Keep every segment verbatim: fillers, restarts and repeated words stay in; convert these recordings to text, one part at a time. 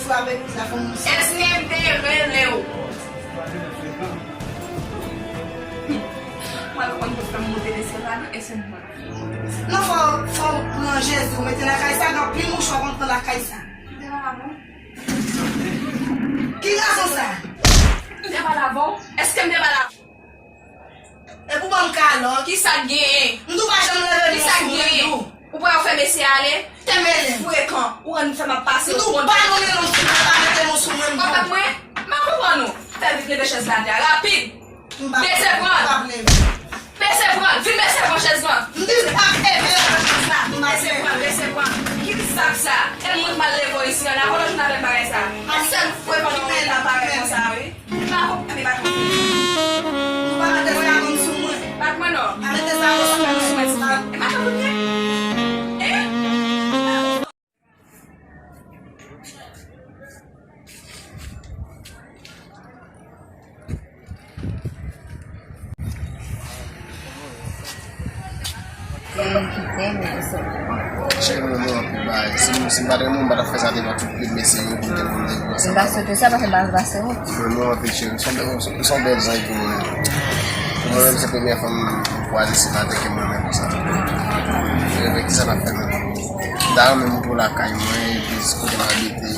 Avèk la fanm. Èske m te rele w? Mwen konn pou fè m monte desann la, non, e se mwen. Non, fò, fò w pran Jezi, w mete lakay sa, gen anpil mouchwa konn pran lakay sa. M te mal avè w? Ki rezon sa? M te mal avè w? Èske m te mal avè w? Epi w ban m kalòt. Kisa k genyen? M tou pa janm leve non sou mwen tou. Ou pa fè mesye ale? Te mele m. Frekan, ou rann fè m ap pase. M tou pa non men non sou mwen, pa mete non sou mwen. Konprann mwen? M pa konprann ou. Fè vit leve chèz la atè a, rapid. M pa, bese pran. M pa leve. Bese pran, vin bese pran chèz lan. M di m pa leve, m pa leve. Bese pran, bese pran. Ki zak sa? E moun mal leve w isi an, la, pandan jounen avèk bagay sa. Sèl frekan nou wè la parèt konsa, wi. M pa konprann, m pa konprann. Nou pa mete sa moun sou mwen. Bat mwen non. Pa mete sa moun sou mwen, sou mwen, sou mwen. E pa konprann. E? Cheri, m renmen w anpil, bay. Si, si m pa t renmen w, m pa t ap fè sa devan tout pil mesye yo pou m te konn devan sa. M pa swete sa, paske m pa vle pase wont. M renmen w anpil, cheri. Ou se yon bèl, ou se yon bèl zanj pou mwen. Pou mwen menm, se premyè fwa m kwaze se maten ke m renmen konsa. Mwen renmen kisa n ap fè menm. M ta renmen m pou lakay mwen, epi kote m abite.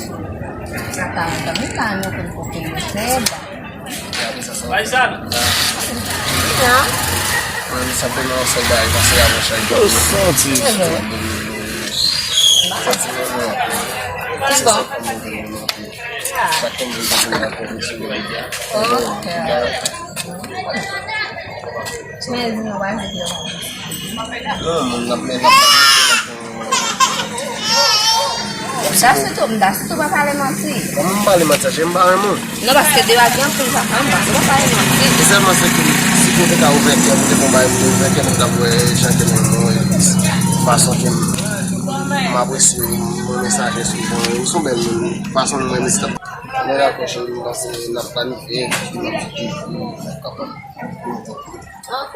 Sa pa antann, m pa renmen konn kote yo fè. Faisal. Mwen, m santi nan yon sèl bagay, pase a mwen chay. Yo santi. Ki bon? Chak fwa mwen vin nan konfesyon, mwen di a. Ok. Men, di nou, pa di yo. Non, moun nan men. M ta sitou, m ta sitou pa pale manti. Kòman m pale manti a, cheri, m pa renmen w. Non, paske de a gen anpil sa, m pa, m pa pale manti. E sèlman se ke si pou te ka ouvè kè, pou te bon bagay, pou te ouvè kè, nou t ap wè jan ke nou renmen w, e fason ke m, m apresye w, m renmen sajès ou, bon, ou se yon bèl moun, fason nou renmen sa. Men dakò, cheri, m panse n ap planifye, epi n ap viv, n ap kapab. Ok.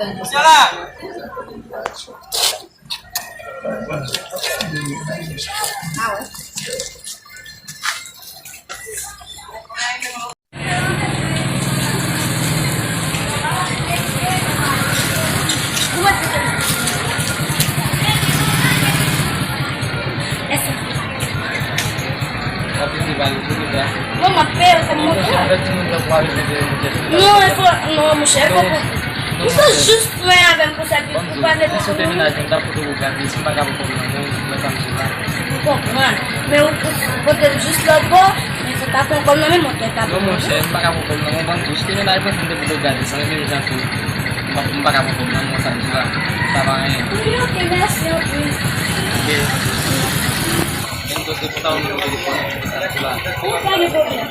Bon, m ap peye l kòm montan. Non, e fò, non, monchè, e fò pou, ou fè jis mwen avè m konsa, epi ou pa mete sou mwen. M konprann. Men ou, ou pote l jis lòt bò, men se pa pran kòb nan men mwen, pa pran. Non, monchè, m pa ka pran kòb nan men mwen, jis te mennaj mwen, se m te pou gade, san mennaj mwen tou. M pa, m pa ka pran kòb nan men mwen, sa m di la. Sa pa anyen. Wi, ok, mèsi anpil. Ok. Menm kote pou ta ou nou telefòn, sa m di la. Wi, pa gen pwoblèm.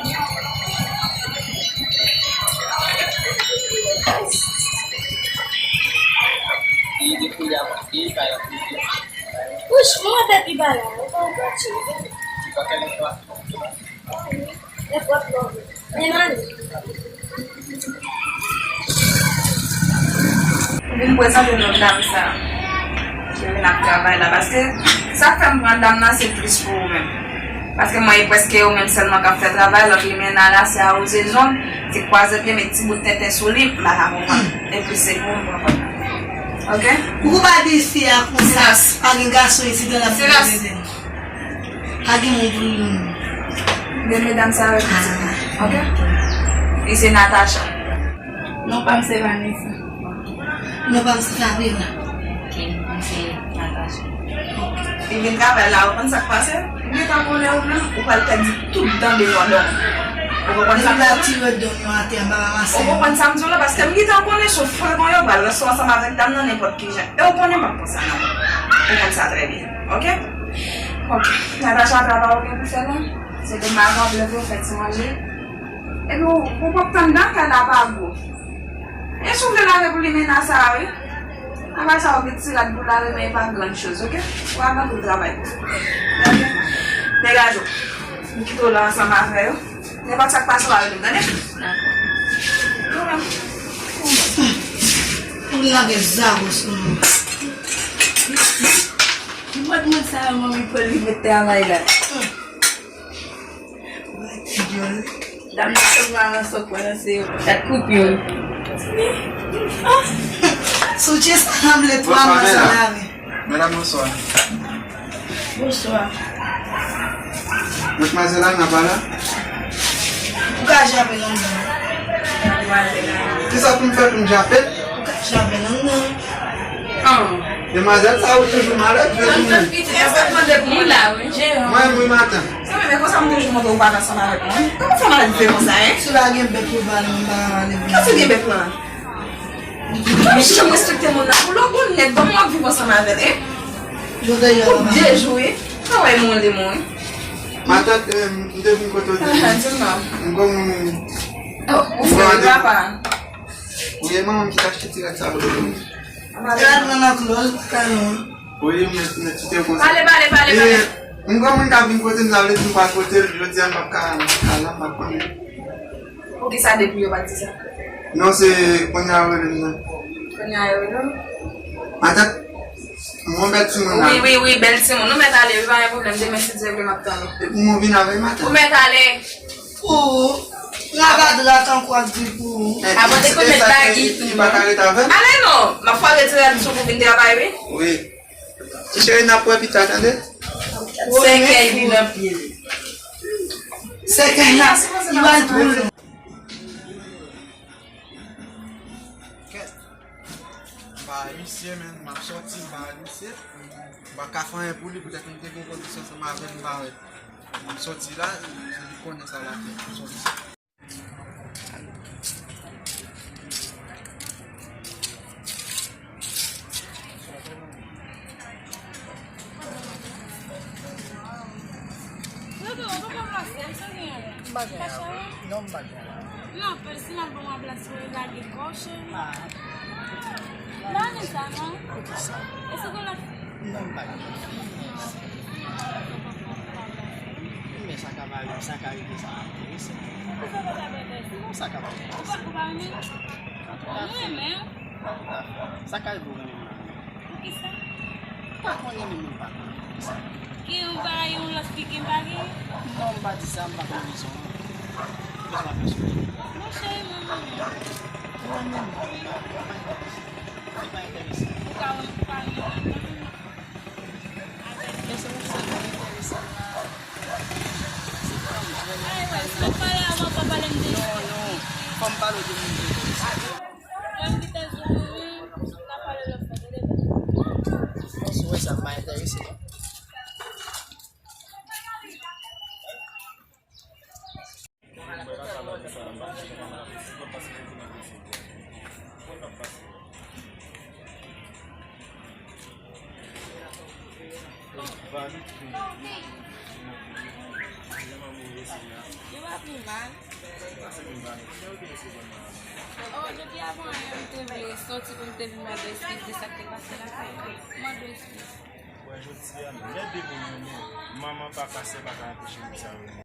Li di pou y ap, li pa y ap, li di. Wouch, mwen te pi ba la, ou pa w pran tchèz. Ou vin prezante nou dam sa ki vin ap travay la, paske sa k fè m pran dam nan se plis pou ou menm. Paske m wè e prèske ou menm sèlman k ap fè travay, lòt limena la se awoze zòn, se kwaze pye, met ti bout tenten sou li, m pa ka konprann. E plis se pou ou m pran kòb nan. Ok? Ou pa di fi a konsa, pa gen gason isit la pou ede l. Pa gen moun pou li menm. De medam sa yo ki di. Ok? Li se Natacha. Non pa m se Vanessa. Non pa m se Sabrina. Ok, mwen se Natacha. Li vin travay la, ou konn sa k pase? Ou gentan konnen ou menm, ou pral pèdi tout dan de yon dòm. Ou konprann sa m di w la? Ou konprann sa m di w la? Paske m gentan konnen sou frekan yo pral reste ansanm avèk dam nan nenpòt ki jan. E ou konnen m ap konsa nan ou. Ou konn sa trè byen. Ok? Ok. Natacha, travay ou gen pou fè la? Se demen avan w leve, ou fè ti manje. Epi ou, ou p ap tann nan kay la pa gwo. E si w vle lave pou limena sa a, wi. Apre sa, ou gen ti rad pou lave, men e pa grann choz, ok? Ou avanse pou travay. Ok? Degaje w. M kite w la ansanm avè yo. Nenpòt sa k pase, w a rele m, tande? Dakò. Ou lage zago sou mwen. Ki bòt moun sa yo, manmi Pòl, li met travay la? Dam nan sot mal nan sot mwen nan se yo. Dat koupyon. Soutyen sa sanble twa mwa sa lave. Medam, bonswa. Bonswa. Madmwazèl Ana pa la? Ou ka jape l anndan. Kisa pou m fè pou m jape l? Ou ka jape l anndan. Demwazèl sa ou toujou malèt, jwe pou mwen. Li la, wi. Mwen, wi, maten. Se mwen, men konsa m toujou montre ou pa t ansanm avèk mwen. Kòman fè malèt vre konsa, en? Si w pa gen bèk, ou pa nan, ou pa nan. Kisa gen bèk lan? Ou janm respekte moun nan. Pou lò bon nèt, kòman w ap viv ansanm avè l, en? Ou dejoure. Travay mwen li mwen. Matant, eh, m te vin kote w te. Di m non. M gon moun. Oh, ou fè papa. Ou ye manman m ki t achte ti rad sa pou ou. Rad lan nan klòz, pa ka non. Wi, men, men ti te konsa. Pale, pale, pale, pale. M gon moun k ap vin kote m, sa vle di m pa kote l, jodi a m p ap ka, m p ap ka la, m p ap konnen. Poukisa depi yo pa di sa? Non, se kounye a yo rele m nan. Kounye a yo rele w? Matant, m yon bèl timoun la. Wi, wi, wi, bèl timoun. Nou mèt ale, wi, pa gen pwoblèm. Demen, si Dye vle, m ap tann ou. Epi m vin avè matant. Ou mèt ale. Pou ou, lava dra tankou ap di pou ou. Abòne pou met bagi tou. Li pa ka ret avè m? Ale non, m ap fè retire l sou pou vin travay, wi. Wi. Ti cheri, n ap wè pita, tande? Sèkèy li nan pye li. Sèkèy la, li bay twou. Kèt. M pa wè misye, men m ap sòti, m pa wè misye. M pa ka fè anyen pou li, poutèt m te gen kondisyon ansanm avè l, m pa wè. M sòti la, se li konnen sa l ap fè. M sòti. Non, pèsonèl, bon, w ap lage kò, cheri. Non, men sa, non. Poukisa? E se kon lòt. Non, m pa gen. Men sa ka va rive, sa ka rive, sa pa enterese m. Ou fè papa bèbè. Non, sa ka va enterese m. Ou pa, ou pa renmen? Ou renmen? Sa ka rive ou renmen m la. Poukisa? M pa konn renmen moun pa konn. Poukisa? Gen yon bagay, yon lòt fi gen pa gen? Non, m pa di sa, m pa konn rezon an. Bezwen pèsonèl. Mon cheri, mwen renmen. Ou renmen m? Wi. Sa pa enterese m. Ou ka wè m pa renmen. Men se yon sèl moun enterese m la. Se fanm vrèman. Ay, wè, si w ap pale avè w, pa pale m de... Non, non. Fò m pale w de moun ki enterese m. Lè m kite sou moun, n a pale lòt fwa, tande? Bon, si w wè sa, m pa enterese, non. Yo pa pi mal. Oh, depi avan yè m te vle sòti pou m te vin mande eskiz de sa k te pase lakay mwen. Mande eskiz. Wè, jodi a, lè de moun renmen, manman, papa, sè pa ka anpeche moun sa yo renmen.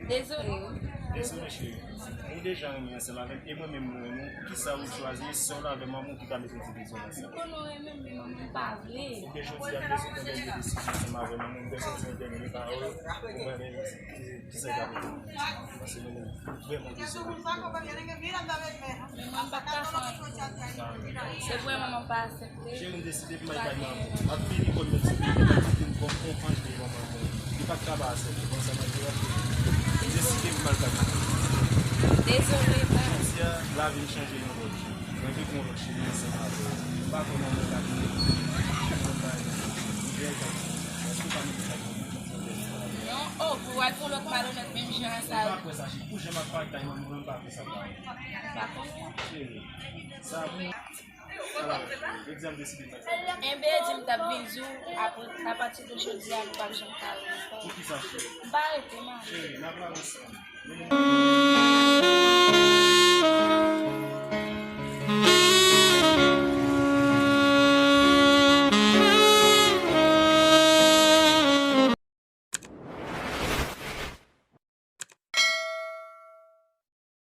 Dezole. Dezole, cheri. Ou deja renmen ansanm avè m, e mwen menm mwen renmen w. Poukisa ou chwazi sè w la avè manman w ki pa mete w divize? Ou konnen w renmen m, men manman m pa vle. Ebyen, jodi a, m bezwen pran dènye desizyon ansanm avè w. Mwen menm, m bezwen di yon dènye pawòl. Ou pa renmen ki, ki sa k ap rive? Paske mwen menm, m vrèman dezole. Men mwen, m pa ka fè anyen. Se vrèman mwen pa aksepte. Cheri, m deside pou m al bay manman. M ap vini kòm yon ti bebe, m ap vin kòm yon anj devan manman. Li pa t ka pa aksepte konsa, malgre l ap vini. M deside pou m al bay manman. Dezole, pa. Jodi a, lavi m chanje yon lòt. Mwen vin pran lòt chemen ansanm avè w. M pa konnen mwen ka vini. Mwen pa renmen. Mwen pa renmen. Èske w pa mete sa nan tèt ou? Non, oh, pou w al pran lòt malonèt menm jan sa. Mwen pa kwè sa, cheri. Pou jan m ap pale ak manman, mwen pa kwè sa. M pa konnen. Cheri, sa pou, ala, jodi a m deside fè sa. Enben, di m t ap vin di w, apre, apati de jodi a, nou p ap janm ka wè ankò. Poukisa, cheri? M pa rete, mari. Cheri, n ap rale ansanm.